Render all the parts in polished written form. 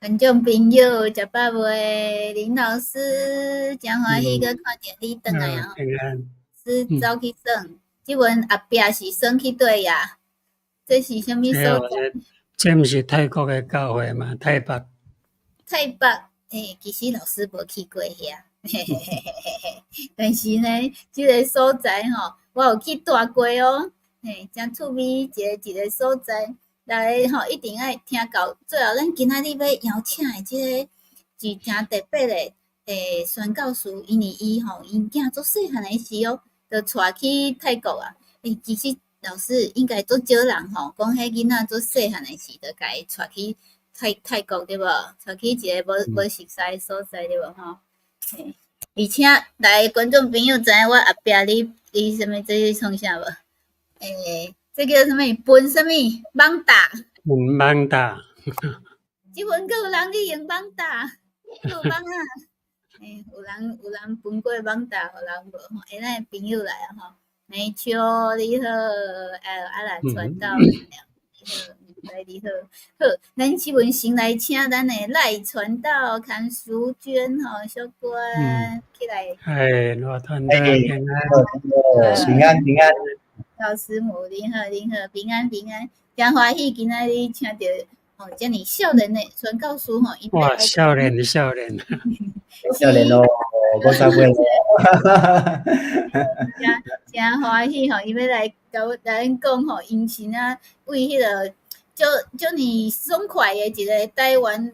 觀眾朋友，食飽未？林老師，誠歡喜閣看著你轉來哦。平安。是走去耍，這陣後壁是耍去佗呀？這是啥物所在？這毋是泰國的教會嗎？泰北。泰北，欸，其實老師無去過遐，嘿嘿嘿嘿嘿。但是呢，這个所在吼，我有去蹛過哦，嘿，誠趣味一个一个所在。大家吼一定愛聽到最後，咱今仔日欲邀請的這个是誠特別的宣教師，因為伊吼𪜶囝足細漢的時哦，就帶去泰國啊。欸，其實老師應該足少人吼，講彼囡仔足細漢的時，就共伊帶去泰國對無？帶去一个無熟似的所在對無吼？嘿，而且來觀眾朋友知影我後壁你啥物這是創啥無？欸，這叫啥物？分啥物？蠓打。分蠓打。這陣閣有人咧用蠓打，有蠓仔。欸，有人分過蠓打予人無？吼，欸，咱的朋友來啊吼，美秋你好，阿蘭傳道，你好，你好，好，咱這陣先來請咱的賴傳道牽淑娟吼，小關起來。哎，賴傳道平安，平安平安。老師母你好，你好，平安平安，誠歡喜今仔日請著吼，遮爾少年的宣教師吼。哇，少年少年，少年咯，50歲。誠誠歡喜吼，伊欲來共咱講吼，𪜶是啊為彼个足遮爾爽快的一个台灣，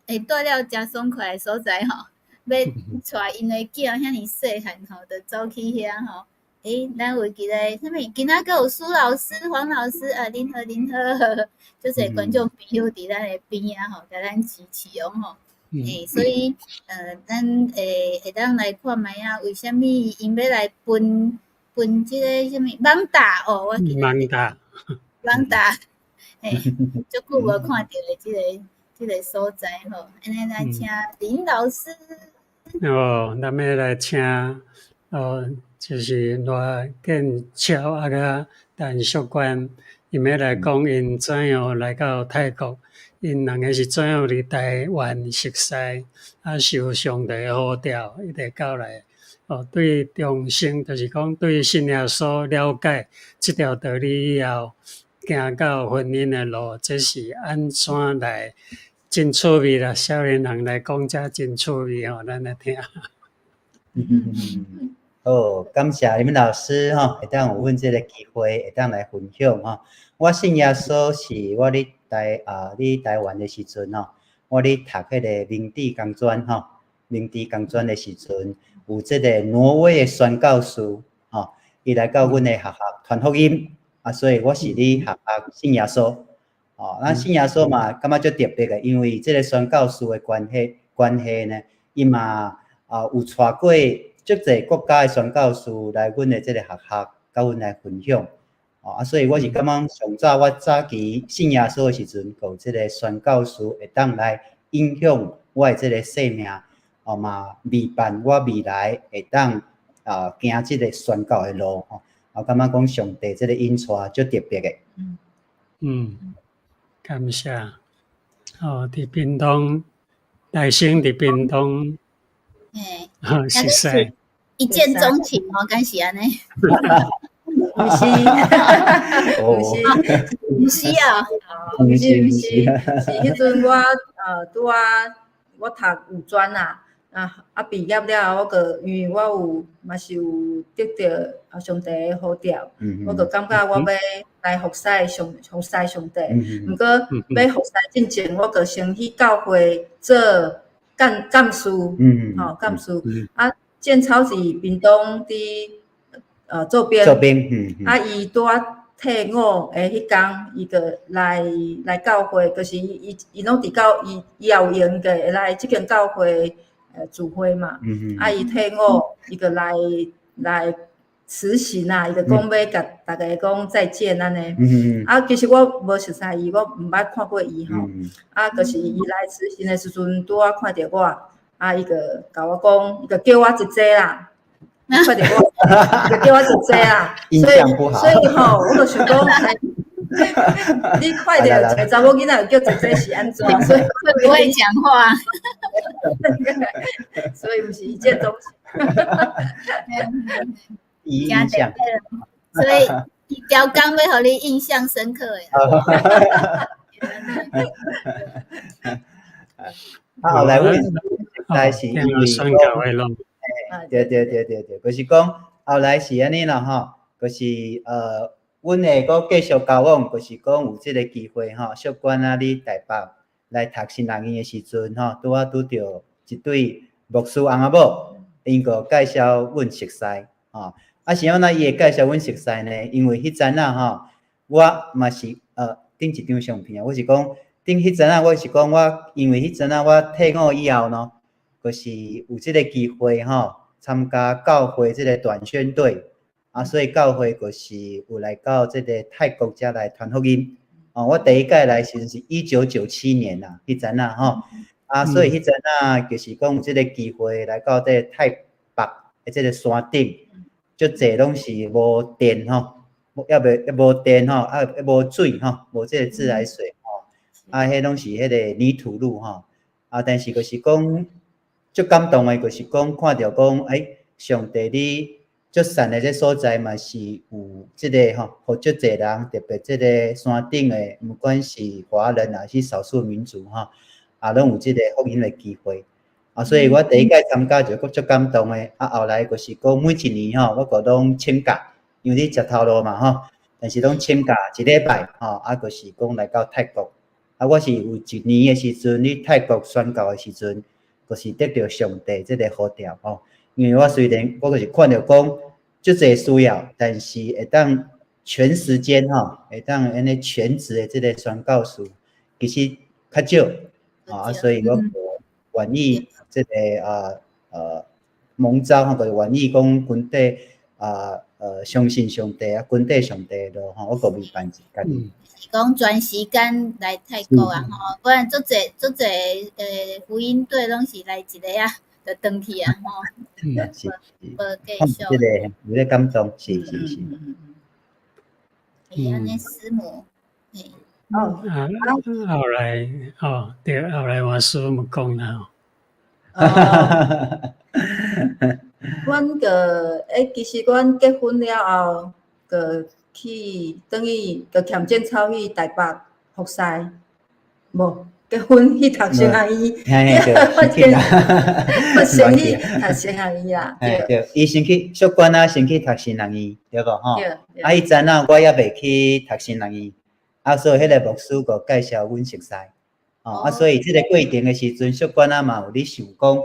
會蹛了誠爽快的所在吼，欲帶𪜶的囝遐爾細漢吼，就走去遐吼。欸，咱有一个啥物？今仔閣有蘇老師、黃老師啊，恁好恁好，足濟觀眾朋友佇咱的邊仔吼，共咱支持哦吼。欸，所以咱會當來看覓仔，為啥物𪜶欲來分分這个啥物蠓打哦？我記得。蠓打。蠓打，嘿，足久無看著的這个所在吼，按呢來請林老師。哦，咱欲來請哦，就是賴建超啊，佮陳淑娟，𪜶欲來講𪜶怎樣來到泰國，𪜶兩个是怎樣佇台灣熟似，啊受上帝的呼召，一直到來哦，對重生，就是講對信耶穌了解這條道理以後，行到婚姻的路，這是按怎來？真趣味啦！少年人來講這真趣味吼，咱來聽。好，感謝林老師吼，會當予阮這个機會，會當來分享吼。我信耶穌是我佇台啊，佇台灣的時陣吼，我佇讀彼个明治工專吼，明治工專的時陣，有這个挪威的宣教師吼，伊來到阮的學校傳福音啊，所以我是佇學校信耶穌。哦，咱信耶穌嘛，感覺足特別的，因為這个宣教師的關係呢，伊嘛啊有帶過足濟國家的宣教師來阮的這个學校，佮阮來分享。哦啊，所以我是感覺上早我早期信耶穌的時陣，有這个宣教師會當來影響我的這个生命，哦嘛，預辦我未來會當啊行這个宣教的路吼。啊，感覺講上帝這个引帶足特別的。嗯。感謝。哦，佇屏東，大生佇屏東，嘿，熟似。一見鍾情哦，敢是按呢？毋是，毋是，毋是啊，毋是毋是，是彼陣我拄仔我讀五專啊，啊畢業了後，我閣因為我有嘛是有得著啊上帝的呼召，我就感覺我欲來服侍上服侍上帝。毋過欲服侍進前，我閣先去教會做幹事，吼幹事。啊，建超是屏東佇做兵，做兵，啊，伊拄仔退伍的彼工，伊就來教會，就是伊攏佇教，伊也有閒個會來這間教會聚會嘛。啊，伊退伍，伊就來辭行啊，伊就講欲共逐家講再見按呢。啊，其實我無熟似伊，我毋捌看過伊吼。啊，就是伊來辭行的時陣，拄仔看著我，啊，伊就共我講，伊就叫我姐姐啦。看著我，就叫我姐姐啦。所以吼，我就想講，你看著一个查某囡仔叫姐姐是按怎？所以會不會講話？所以毋是一見鍾情。第一印象。所以伊刁工欲予你印象深刻的。啊，後來阮來是因為宣教的咯。對對對對對，就是講後來是按呢啦吼，就是阮會閣繼續交往，就是講有這個機會吼，淑娟啊，佇台北來讀神學院的時陣吼，拄仔拄著一對牧師翁仔某，𪜶閣介紹阮熟似吼。啊，是按怎伊會介紹阮熟似呢？因為彼陣仔吼，我嘛是頂一張相片啊，我是講頂彼陣仔，我是講我因為彼陣仔我退伍以後呢，就是有這個機會吼，參加教會這個短宣隊啊，所以教會就是有來到這個泰國遮來傳福音。哦，我第一屆來時陣是1997年啦，彼陣仔吼，啊，所以彼陣仔就是講有這個機會來到這個泰北的這個山頂，足濟攏是無電吼，猶未無電吼，啊無水吼，無這個自來水吼，啊，彼攏是彼個泥土路吼，啊，但是就是講足感動的，就是講看著講，欸，上帝你足善的這所在嘛是有這個吼，予足濟人，特別這個山頂的，毋管是華人還是少數民族吼，啊，攏有這個福音的機會。啊，所以我第一屆參加就閣足感動的。啊，後來就是講每一年吼，我閣攏請假，因為你食頭路嘛吼，但是攏請假一禮拜吼，啊，就是講來到泰國。啊，我是有一年的時陣，佇泰國宣教的時陣，就是得著上帝這個呼召吼。因為我雖然我就是看著講足濟需要，但是會當全時間吼，會當按呢全職的這個宣教士，其實較少。啊，所以我願意這個蒙召吼，就是願意講跟綴相信上帝啊，跟綴上帝咯吼，我閣未辦一家己。是講全時間來泰國啊吼，不然足濟足濟福音隊攏是來一个啊，就轉去啊吼。是，無繼續。這個有咧感動，是是是。欸，按呢師母，欸。哦，啊，後來哦，對，後來我師母講啦。哦，阮個欸，其實阮結婚了後，就去轉去，就欠建超去台北服侍，無結婚去讀神學院，我先去讀神學院啦。對，對，伊先去淑娟啊，先去讀神學院，對無吼？啊，彼陣仔我猶未去讀神學院，啊，所以彼個牧師閣介紹阮熟似，哦，啊，所以這個過程的時陣，淑娟啊嘛有咧想講，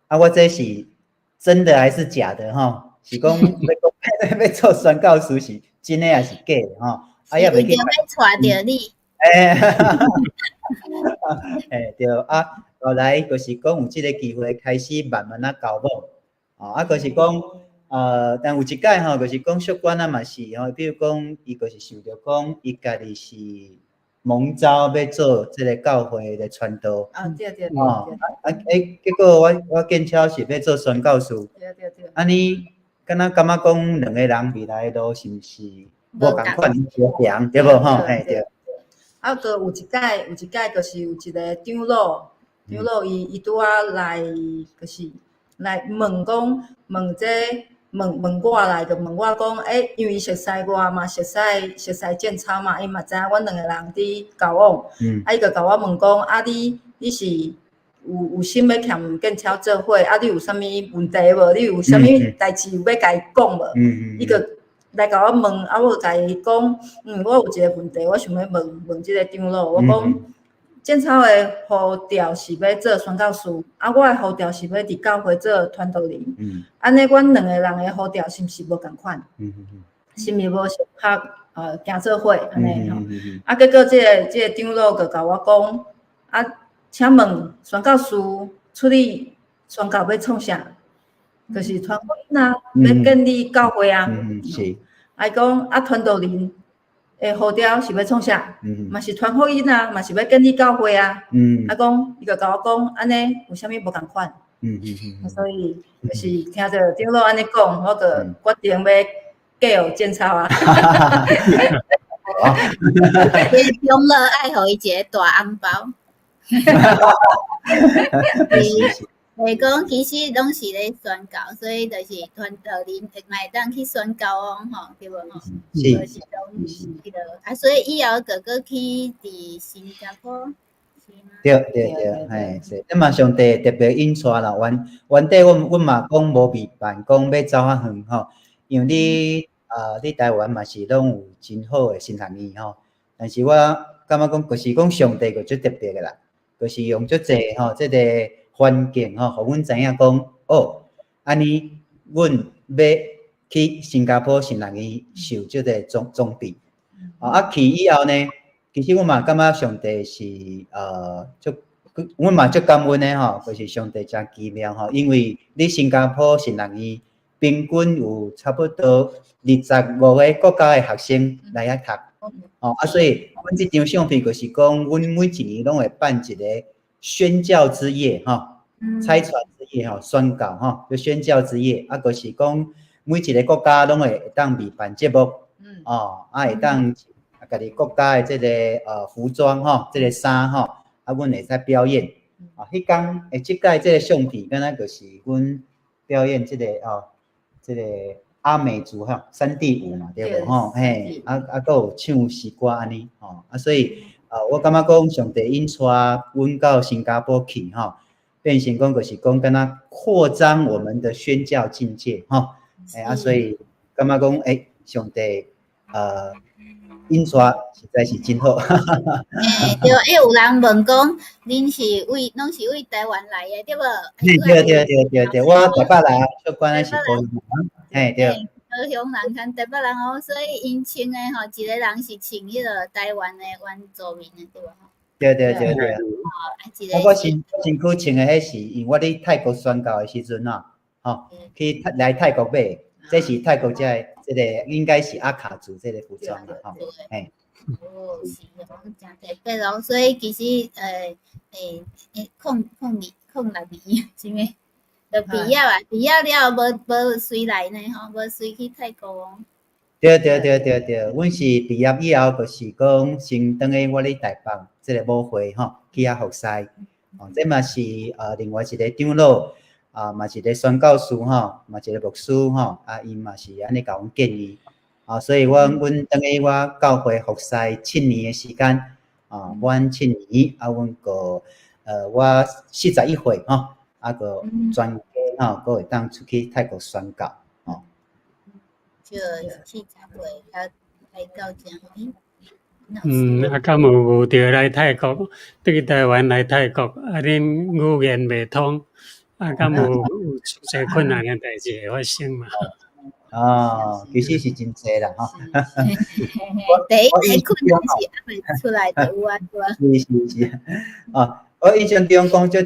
啊，我這是真的還是假的吼？是講欲講欲做宣教士是真的還是假的吼？啊，猶未去。欲帶著你。欸，欸，對啊，後來就是講有這個機會開始慢慢仔交往，哦，啊，就是講，但有一擺吼，就是講淑娟啊嘛是吼，比如講，伊就是想著講，伊家己是蒙召欲做這個教會的傳道，啊，對對對，哦，啊，欸，結果我見超是欲做宣教士，對對對，按呢，敢若感覺講兩个人未來的路是毋是無仝款相行，對無吼？嘿，對。啊，閣有一擺，有一擺，就是有一個長老，長老伊拄仔來，就是來問講，問這問問我來，就問我講，欸，因為伊熟似我嘛，熟似熟似建超嘛，伊嘛知影阮兩個人佇交往，啊，伊就共我問講，啊，你是有心欲欠建超做伙，啊，你有啥物問題無？你有啥物代誌有欲共伊講無？伊就來共我問，啊，我就共伊講，我有一個問題，我想欲問問這個長老，我講，建超的呼召是欲做宣教士，啊，我的呼召是欲佇教會做傳道人，按呢，阮兩個人的呼召是毋是無仝款？是毋是無適合行做伙按呢吼？啊，結果這個長老就共我講，啊，請問宣教士出去宣教欲創啥？就是傳福音啊，欲建立教會啊。是。啊，伊講啊，傳道人的呼召是欲創啥？嘛是傳福音啊，嘛是欲建立教會啊。啊，講伊就共我講，按呢有啥物無仝款？所以就是聽著長老按呢講，我就決定欲嫁予建超啊。吼。長老愛予伊一个大紅包。是。袂講其實攏是咧宣教，所以就是傳道人嘛會當去宣教哦，吼，對無吼？是。就是講彼個啊，所以以後閣閣去佇新加坡，是嗎？對對對，嘿，是。這嘛上帝特別引帶啦，原底阮嘛講無預辦，講欲走較遠吼，因為你台灣嘛是攏有真好的神學院吼，但是我感覺講，就是講上帝閣足特別的啦，就是用足濟吼，這个環境吼，予阮知影講，哦，按呢，阮欲去新加坡神學院受這个裝備。啊，去以後呢，其實阮嘛感覺上帝是足，阮嘛足感恩的吼，就是上帝誠奇妙吼，因為你新加坡神學院平均有差不多25個國家的學生來遐讀，哦，啊，所以阮這張相片就是講，阮每一年攏會辦一個宣教之夜，吼，差傳之夜，吼，宣教，吼，就宣教之夜，啊，就是講每一個國家攏會當預辦節目，哦，啊，會當家己國家的這个服裝，吼，這个衫，吼，啊，阮會使表演，啊，彼工這擺這个相片，敢若就是阮表演這个哦，這个阿美族吼，山地舞嘛，對無吼？嘿，啊啊，閣有唱詩歌按呢，吼，啊，所以我感覺講上帝引帶阮到新加坡去，吼，變成講就是講敢若擴張我們的宣教境界，吼，欸，啊，所以感覺講，欸，上帝引帶實在是真好。欸，對，欸，有人問講，恁是為攏是為台灣來的，對無？對對對對對，我台北來，小關是高雄人，嘿對。高雄人佮台北人哦，所以𪜶穿的吼，一个人是穿彼个台灣的原住民的，對無？對對對對。哦，啊，一個我身軀穿的彼是因為我佇泰國宣教的時陣啊，吼，去來泰國買，這是泰國這个這个應該是阿卡族這個服裝啦，吼，嘿。哦，是哦，誠特別哦，所以其實000206年，是毋？就畢業啊，畢業了後無隨來呢吼，無隨去泰國哦。對對對對對，阮是畢業以後，就是講先轉去我佇台北這个母會吼，去遐服侍。哦，這嘛是另外一個長老啊，嘛一個宣教師吼，嘛一個牧師吼，啊，伊嘛是按呢共阮建議。啊，所以我阮轉去我教會服侍七年的時間，啊，滿七年，啊，阮閣我41歲吼，啊，閣全家吼，閣會當出去泰國宣教，吼。就70歲才來到遮。嗯，啊，敢有無著來泰國，對台灣來泰國，啊，恁語言袂通，啊，敢有有出這困難的代誌會發生嘛？哦，其實是真濟啦，吼。第一個困難是猶未出來就有啊，對。是是是，啊，我印象中講就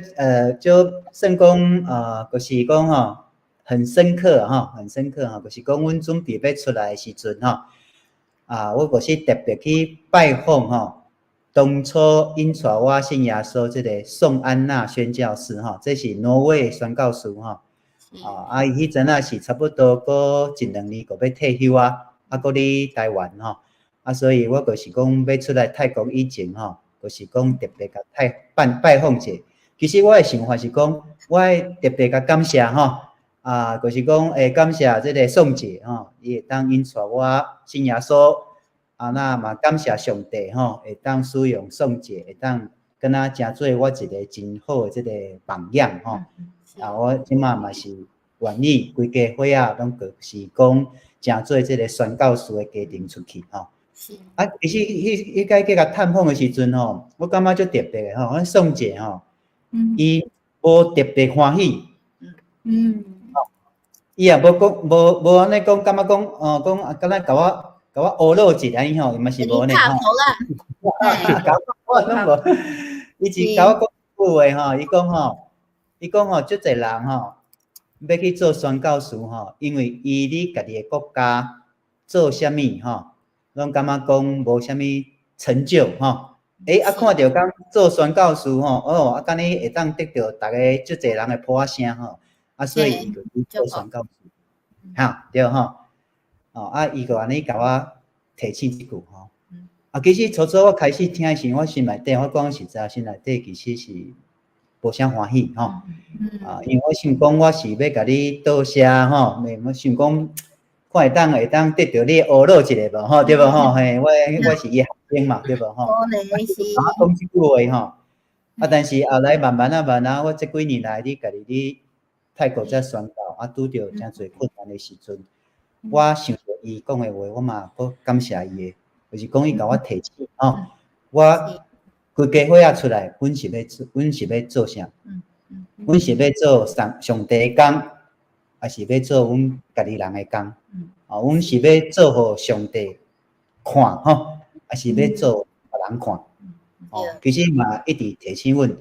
算講就是講吼，很深刻吼，很深刻吼，就是講阮準備欲出來的時陣吼，啊，我就是特別去拜訪吼，當初引帶我信耶穌這个宋安娜宣教士吼，這是挪威的宣教師吼。啊，伊彼陣仔是差不多閣一兩年閣欲退休啊，啊，閣佇台灣吼，啊，所以我就是講欲出來泰國以前吼，就是講特別共拜訪者。其實我的想法是講，我會特別共感謝吼，啊，就是講會感謝這个宋姐吼，伊會當引帶我信耶穌，啊，那嘛感謝上帝吼，會當使用宋姐，會當敢若成做我一個真好的這个榜樣吼。啊，我這馬嘛是願意規家伙仔攏就是講，成做這个宣教士的家庭出去吼。是。啊，其實彼擺去共探訪的時陣吼，我感覺足特別的吼，阮宋姐吼，伊無特別歡喜。伊也無講，無按呢講，感覺講，哦，講啊，敢若共我呵咾一下按呢吼，伊嘛是無呢吼。共我攏無，伊只共我講一句話吼，伊講吼，伊講吼，足濟人吼，欲去做宣教士吼，因為伊佇家己的國家做啥物吼，攏感覺講無啥物成就吼。欸，啊，看著講做宣教士吼，哦，啊，敢呢會當得著逐个足濟人的拍聲吼，啊，所以伊就去做宣教士，哈，對吼，哦，啊，伊就按呢共我提醒這句吼。啊，其實初初我開始聽的時，我心內底我講實在，心內底其實是無啥歡喜吼。啊，因為我想講我是欲共你道謝吼，我想講看會當得著你的呵咾一下無吼，對無吼？嘿，我是伊學生嘛，對無吼？啊，講這句話吼，啊，但是後來慢慢仔慢仔，我這幾年來，你家己佇泰國遮宣教，啊，拄著誠濟困難的時陣，我想著伊講的話，我嘛閣感謝伊的，就是講伊共我提醒吼，我規家伙仔出來，阮是欲做啥？阮是欲做上帝的工，抑是欲做阮家己人的工？哦，阮是欲做予上帝看吼，抑是欲做予別人看？哦，其實嘛一直提醒阮，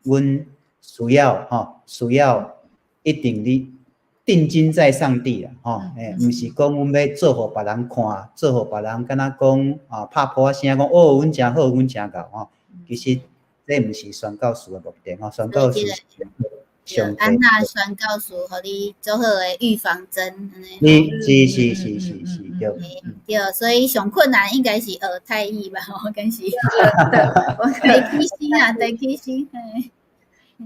阮需要吼，需要一定你定睛在上帝啦，吼，毋是講阮欲做予別人看，做予別人敢若講啊，拍噗仔聲講哦，阮誠好，阮誠𠢕吼。其實這毋是宣教士的目的吼，宣教士是按那宣教士予你做好的預防針，你是是是是是對，對，所以上困難應該是學泰語吧，我敢是。第起先啊，第起先。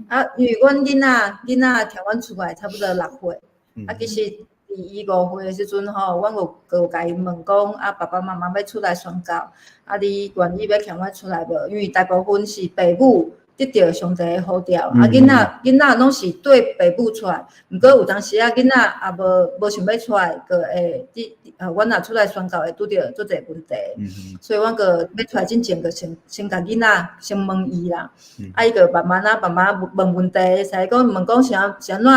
啊，因為阮囡仔佇阮厝內差不多6歲，啊，其實佇伊5歲的時陣吼，阮有共伊問講，啊，爸爸媽媽欲出來宣教，啊，你願意欲共阮出來無？因為大部分是爸母得著上帝的呼召，啊，囡仔攏是綴爸母出來，毋過有當時啊，囡仔也無想欲出來，閣會佇阮若出來宣教會拄著足濟問題，所以阮閣欲出來進前，閣先共囡仔先問伊啦，啊，伊閣慢慢仔慢慢問問題，會使講問講是按怎？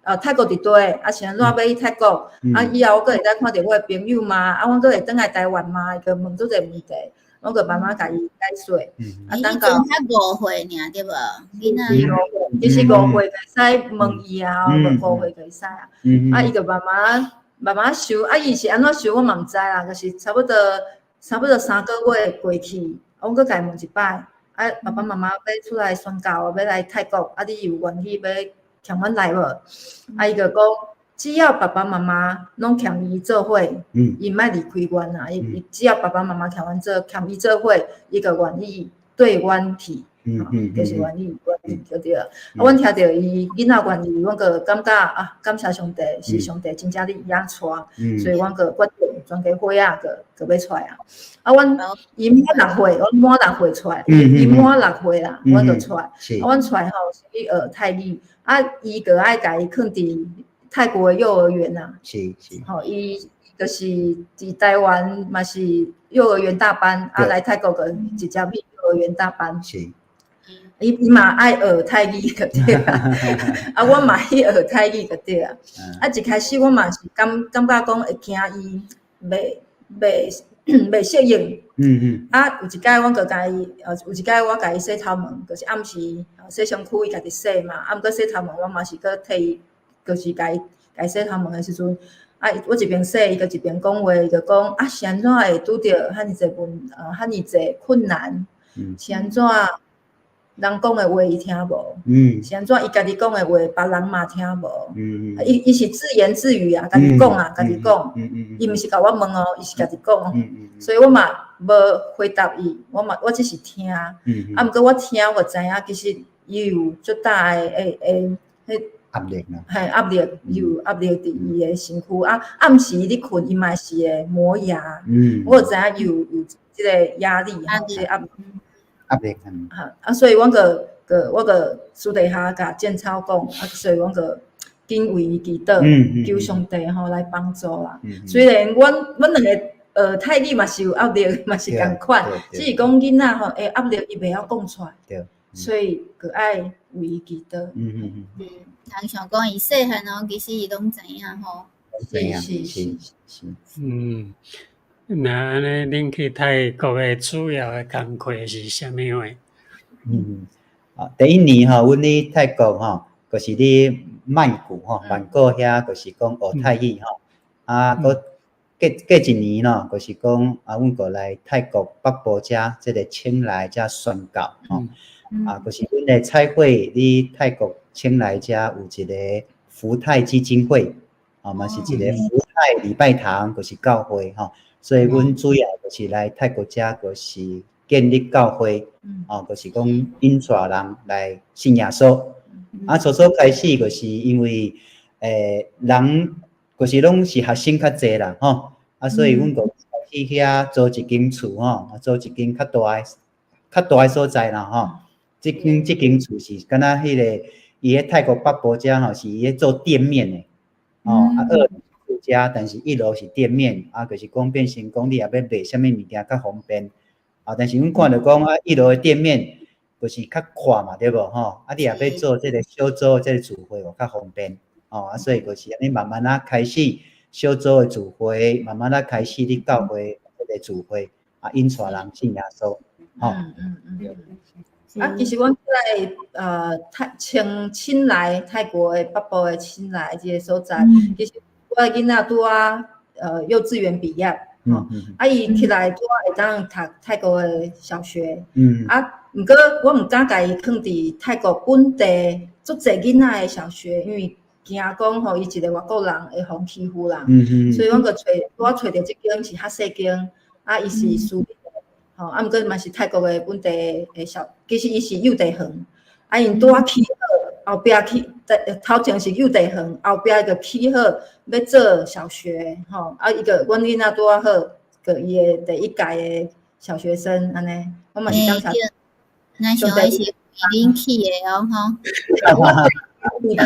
啊，泰國佇佗，啊是按怎欲去泰國？啊，以後我閣會使看著我的朋友嗎？啊，阮閣會轉來台灣嗎？伊閣問足濟問題，我閣慢慢共伊解說。啊，等到才5歲爾對無？囡仔其實5歲就會使問伊啊，5歲就會使啊。啊，伊就慢慢慢慢想，啊，伊是按怎想我嘛毋知啦，就是差不多3個月過去，阮閣共伊問一擺，啊，爸爸媽媽欲出來宣教，欲來泰國，啊，你有願意欲共阮來無？啊，伊就講，只要爸爸媽媽攏共伊做伙，伊毋愛離開阮啊。伊只要爸爸媽媽共伊做伙，伊就願意綴阮去，就是願意就對了。啊，阮聽著伊囡仔願意，阮閣感覺啊，感謝上帝，是上帝真正佇遐帶，所以阮閣決定全家伙仔閣欲出來啊。啊，阮伊滿六歲，阮滿六歲出來，伊滿六歲啦，阮就出來。啊，阮出來吼是去學泰語。啊，伊閣愛共伊囥佇泰國的幼兒園啊，吼，伊就是佇台灣嘛是幼兒園大班，啊，來泰國閣直接去幼兒園大班。伊嘛愛學泰語個對啊，啊，我嘛去學泰語個對啊。啊，一開始我嘛是感覺講會驚伊袂適應。啊，有一擺阮閣共伊，有一擺我共伊洗頭毛，就是暗時洗身軀伊家己洗嘛。啊，毋過洗頭毛我嘛是閣替伊，就是共伊洗頭毛的時陣，啊，我一邊洗，伊閣一邊講話，伊就講啊，是按怎會拄著遐爾濟遐爾濟困難？是按怎人講的話伊聽無？是按怎伊家己講的話，別人嘛聽無？伊是自言自語啊，家己講啊，家己講。伊毋是共我問哦，伊是家己講。所以我嘛無回答伊，我嘛我只是聽。啊，毋過我聽我知影，其實伊有足大的彼壓力啦。嘿，壓力，伊有壓力佇伊的身軀。啊，暗時伊咧睏，伊嘛是會磨牙。我就知影伊有這個壓力，吼，這個壓力。壓力，哈，啊，所以阮閣我閣私底下共建超講，啊，所以阮閣緊為伊祈禱，求上帝吼來幫助啦。雖然阮兩個學泰語嘛是有壓力，嘛是仝款，只是講囡仔吼會壓力伊袂曉講出來，所以閣愛為伊祈禱。人想講伊細漢哦，其實伊攏知影吼。是是是是。那按呢，恁去泰國的主要的工課是啥物貨？啊，第一年吼，阮佇泰國吼，就是佇曼谷吼，曼谷遐就是講學泰語吼，啊，閣過一年咯，就是講啊，阮閣來泰國北部遮這個清萊遮宣教吼，啊，就是阮的差會佇泰國清萊遮有一個福泰基金會，啊，嘛是一個福泰禮拜堂，就是教會吼。所以阮主要就是來泰國遮，就是建立教會，哦，就是講引帶人來信耶穌。啊，初初開始就是因為，人就是攏是學生較濟啦，吼，啊，所以阮就開始遐租一間厝吼，租一間較大的所在啦，吼。這間厝是敢若彼個，伊咧泰國北部遮吼，是伊咧做店面的，哦，啊，二樓住家，但是一樓是店面，啊，就是講變成講你若欲賣啥物物件較方便，啊，但是阮看著講啊，一樓的店面就是較闊嘛，對無吼？啊，你若欲做這個小組這個聚會，較方便，哦，啊，所以就是按呢慢慢仔開始小組的聚會，慢慢仔開始佇教會這個聚會，啊，引帶人信耶穌，吼。啊，其實阮來泰清清萊泰國的北部的清萊這個所在，其實我的囡仔拄仔幼稚園畢業，吼，啊，伊起來拄仔會當讀泰國的小學，啊，毋過我毋敢共伊囥佇泰國本地足濟囡仔的小學，因為驚講吼，伊一個外國人會予欺負啦，所以阮就揣我揣著這間是較細間，啊，伊是私立的，吼，啊，毋過嘛是泰國的本地的小，其實伊是幼稚園，啊，𪜶拄仔起好，後壁起，頭前是幼稚園，後壁就起好欲做小學，吼，啊，伊個阮囡仔拄仔好，個伊的第一屆的小學生按呢，我嘛是感謝。咱想的是恁起的哦，吼。一般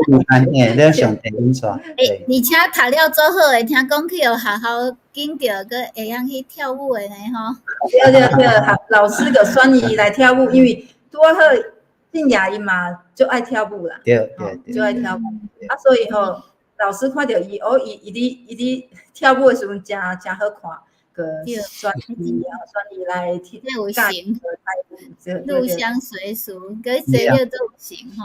一般嘿，你上帝引帶。欸，而且讀了足好的，聽講去予學校揀著，閣會曉去跳舞的呢，吼。對對對，老師就選伊來跳舞，因為拄仔好，靜雅伊嘛足愛跳舞啦，足愛跳舞。啊，所以吼，老師看著伊，哦，伊佇跳舞的時陣誠誠好看，就選伊，選伊來跳。有型，入鄉隨俗，閣這個都有型吼。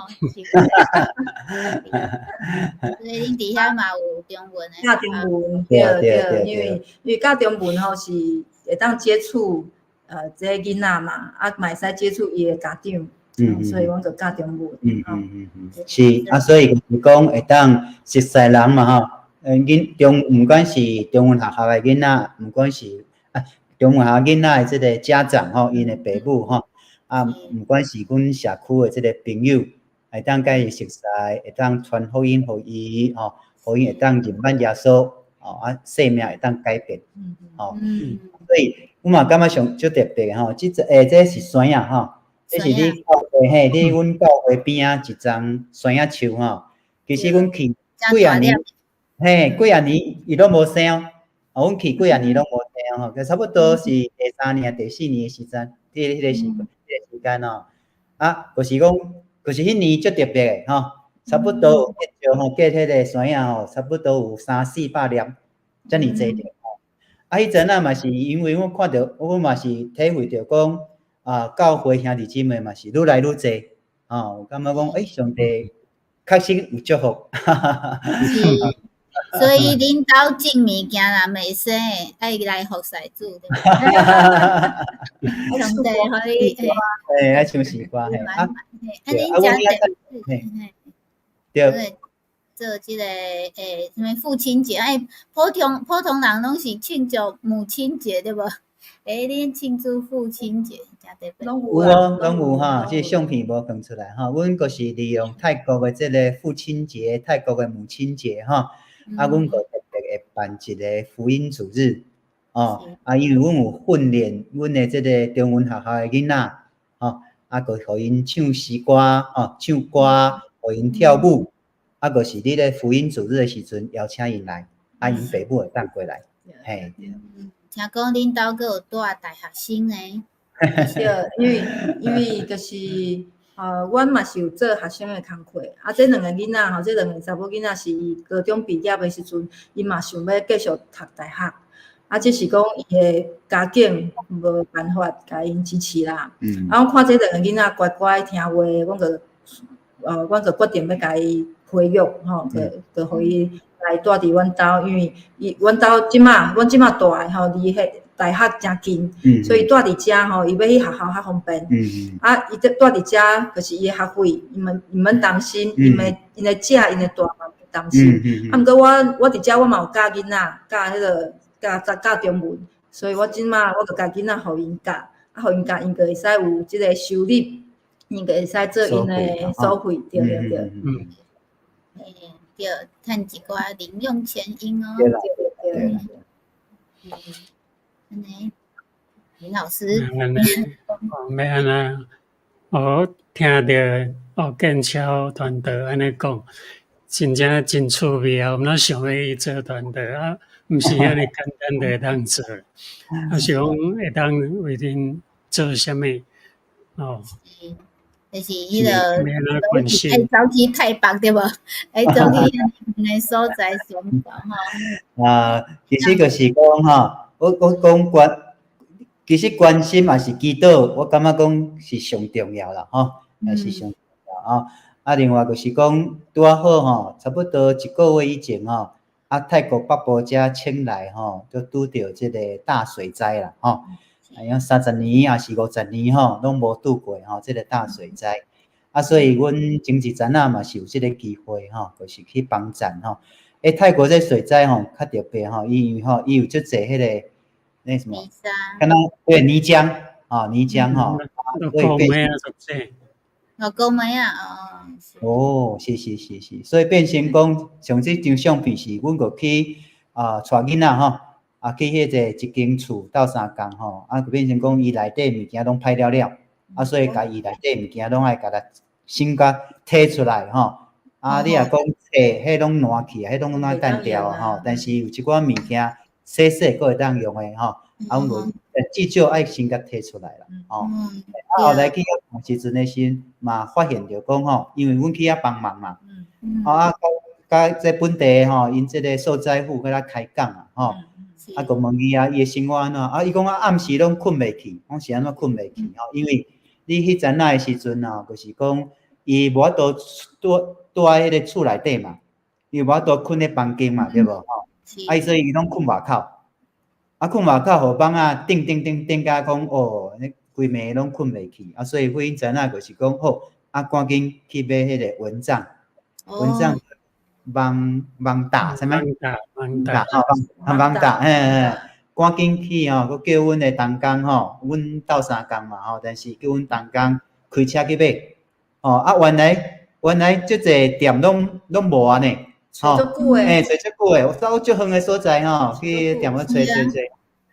所以恁佇遐嘛有中文的。教中文，對對，因為教中文吼是會當接觸這個囡仔嘛，啊嘛會使接觸伊的家長，所以阮就教中文。是啊，所以就是講會當熟似人嘛吼，囡中毋管是中文學校的囡仔，毋管是啊中文學校囡仔的這個家長吼，𪜶的爸母吼，啊，毋管是阮社區的這個朋友，會當佮伊熟似，會當傳福音予伊吼，予伊會當認捌耶穌，吼啊，生命會當改變，吼。所以阮嘛感覺上足特別吼，這個這是山仔吼，這是你教會嘿，佇阮教會邊仔一叢山仔樹吼。其實阮去幾仔年，嘿，幾仔年伊攏無生哦。啊，阮去幾仔年攏無生吼，差不多是第三年、第四年的時陣，彼個時間哦。啊，就是講，就是彼年足特別的吼，差不多有結著吼，結彼個山仔吼，差不多有三四百粒，遮爾濟著吼。啊，彼陣仔嘛是因為阮看著，阮嘛是體會著講，啊，教會兄弟姊妹嘛是愈來愈濟，吼，感覺講，欸，上帝確實有祝福。是，所以恁兜種物件若袂生的，愛來服侍主。上帝予你，嘿，愛唱詩歌，嘿，啊，啊，恁遮對。做這個啥物父親節？欸，普通人攏是慶祝母親節對無？欸，恁慶祝父親節，誠特別。有哦，攏有哈，這個相片無放出來哈。阮就是利用泰國的這個父親節、泰國的母親節哈，啊，阮就特別會辦一個福音主日，哦，啊，因為阮有訓練阮的這個中文學校的囡仔，吼，啊，就予𪜶唱詩歌，吼，唱歌，予𪜶跳舞。啊，就是佇咧福音主日的時陣，邀請𪜶來，啊，𪜶爸母會當過來，嘿。聽講恁兜閣有帶大學生呢？對，因為就是，阮嘛是有做學生的工課，啊，這兩個囡仔吼，這兩個查某囡仔是伊高中畢業的時陣，伊嘛想欲繼續讀大學，啊，只是講伊的家境無辦法共𪜶支持啦。啊，我看這兩個囡仔乖乖聽話，阮就決定欲共伊培育吼，就予伊來蹛佇阮兜，因為伊阮兜這馬阮這馬蹛的吼，離彼大學誠近，所以蹛佇遮吼，伊欲去學校較方便。啊，伊蹛佇遮，就是伊的學費，伊毋免擔心，𪜶的食，𪜶的蹛嘛毋免擔心。啊，毋過我佇遮我嘛有教囡仔，教彼個教教中文，所以我這馬我就共囡仔予𪜶教，啊，予𪜶教𪜶就會使有這个收入，𪜶就會使做𪜶的收費，對對對。嘿，對，趁一寡零用錢用哦。對啦，對啦。按呢，林老師。按呢，欲按怎？我聽著哦，建超傳道按呢講，真正真趣味啊！我想欲去做傳道啊，毋是遐爾簡單就會當做，啊是講會當為恁做啥物？哦，就是彼个關心愛走去泰北對無？愛走去遐爾遠的所在宣教吼。啊，其實就是講吼，我講關，其實關心也是祈禱，我感覺講是上重要啦，吼，也是上重要啊。啊，另外就是講拄仔好吼，差不多一個月以前吼，啊，泰國北部遮清萊吼，就拄著這个大水災啦，吼。哎呀，30年抑是50年吼，攏無拄過吼，這个大水災。啊，所以阮前一陣仔嘛是有這个機會吼，就是去幫贊吼。欸，泰國這水災吼較特別吼，因為吼伊有足濟彼个那什麼，敢若對泥漿啊，泥漿吼，所以變成。哦，高梅啊，哦。哦，是是是是，所以變成講，像這張相片是阮閣去啊，帶囡仔吼。啊，去彼個一間厝鬥相共吼，啊，就變成講伊內底物件攏歹了了，啊，所以共伊內底物件攏愛共它先共提出來吼。啊，你若講冊，彼攏爛去啊，彼攏愛擲掉吼。但是有一寡物件洗洗閣會當用的吼，啊，阮就至少愛先共提出來啦，吼。啊，後來去遐看時陣的時，嘛發現著講吼，因為阮去遐幫忙嘛，啊，佮這本地吼，𪜶這个受災戶佮咱開講啊，吼。啊，就問伊啊，伊的生活按怎？啊，伊講啊，暗時攏睏袂去，講是按怎睏袂去吼？因為你彼陣仔的時陣吼，就是講伊無法度蹛佇彼个厝內底嘛，伊無法度睏咧房間嘛，對無吼？啊，所以伊攏睏外口，啊，睏外口予蠓仔叮叮叮叮甲講哦，彼規暝攏睏袂去，啊，所以彼陣仔就是講好，啊，趕緊去買彼个蚊帳，蚊帳。網網罩啥物？網罩，網罩，吼，網罩，嘿嘿，趕緊去吼，閣叫阮的同工吼，阮鬥相共嘛吼，但是叫阮同工開車去買，吼，啊，原來足濟店攏無啊呢，吼，嘿，揣足久的，我走足遠的所在吼，去店咧揣揣揣，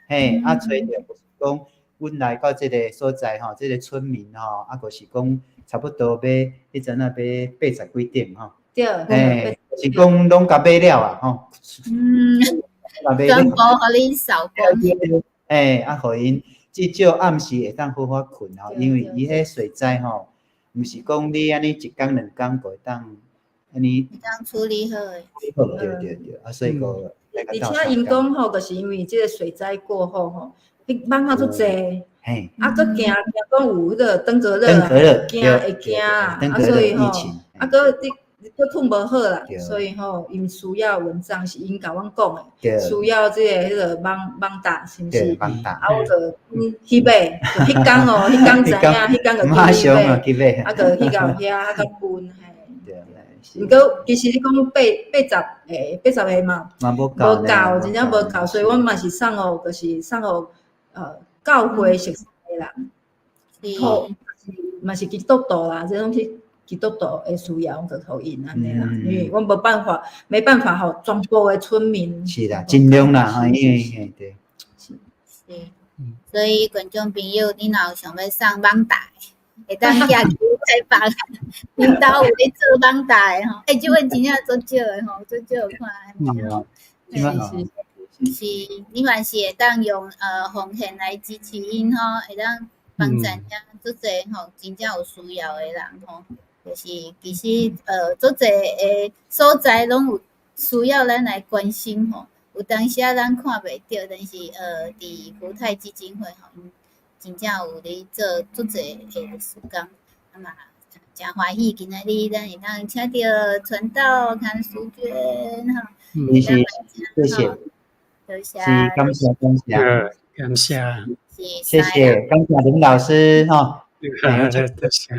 嘿，啊，揣著就是講，阮來到這个所在吼，這个村民吼，啊，就是講差不多欲彼陣仔欲80幾頂吼。對，嘿，是講攏共買了啊，吼。嗯，全部予恁掃光。嘿，啊，予𪜶至少暗時會當好好睏吼，因為伊彼水災吼，毋是講你按呢一工兩工就會當按呢。會當處理好的。好，對對對，啊，所以閣。而且𪜶講吼，就是因為這个水災過後吼，彼蠓仔足濟，啊，閣驚驚講有彼个登革熱，驚會驚啊，啊，所以吼，啊，閣你。閣睏無好啦，所以吼，𪜶需要蚊帳是𪜶共阮講的，需要這个彼个網網罩，是毋是？啊，我就去買，就彼工哦，彼工知影，彼工就去買，啊，就去到遐啊，閣分嘿。毋過其實你講八十個嘛，無夠，真正無夠，所以阮嘛是送予，就是送予教會熟似的人，好，嘛是基督徒啦，這攏是。基督徒的需要，就予𪜶按呢啦，因為阮無辦法，沒辦法予全部的村民。是啦，盡量啦，因為對。是，所以觀眾朋友，你若有想欲送網罩，會當寄去台北，𪜶兜有咧做網罩的吼，欸，這份真正足少的吼，足少看。是是是，你嘛是會當用奉獻來支持𪜶吼，會當幫贊遮足濟吼，真正有需要的人吼。就是其實足濟的所在攏有需要咱來關心吼。有當時仔咱看袂著，但是佇福泰基金會吼，真正有咧做足濟的事工，啊嘛誠歡喜今仔日咱會當請著傳道牽淑娟吼。是是，謝謝，多謝，是感謝感謝，感謝，謝謝感謝林老師吼。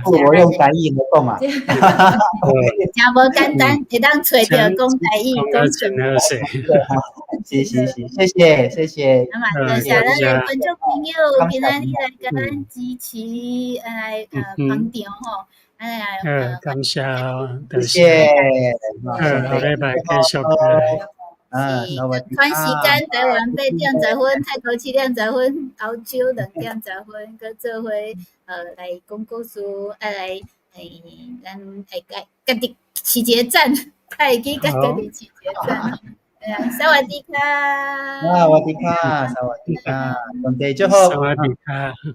我用台語來講嘛。真無簡單，會當揣著講台語，講真好勢。是是是，謝謝謝謝。啊嘛，多謝咱的觀眾朋友，今仔日來共咱支持，來捧場吼，來感謝，謝謝。下禮拜繼續來。是，款時間台灣8點10分，泰國7點10分，歐洲2點10分，閣做伙來講故事，啊來，咱會家家己飼一個讚，較會記共家己飼一個讚。哎呀，薩瓦迪卡！薩瓦迪卡，薩瓦迪卡，上帝祝福。薩瓦迪卡。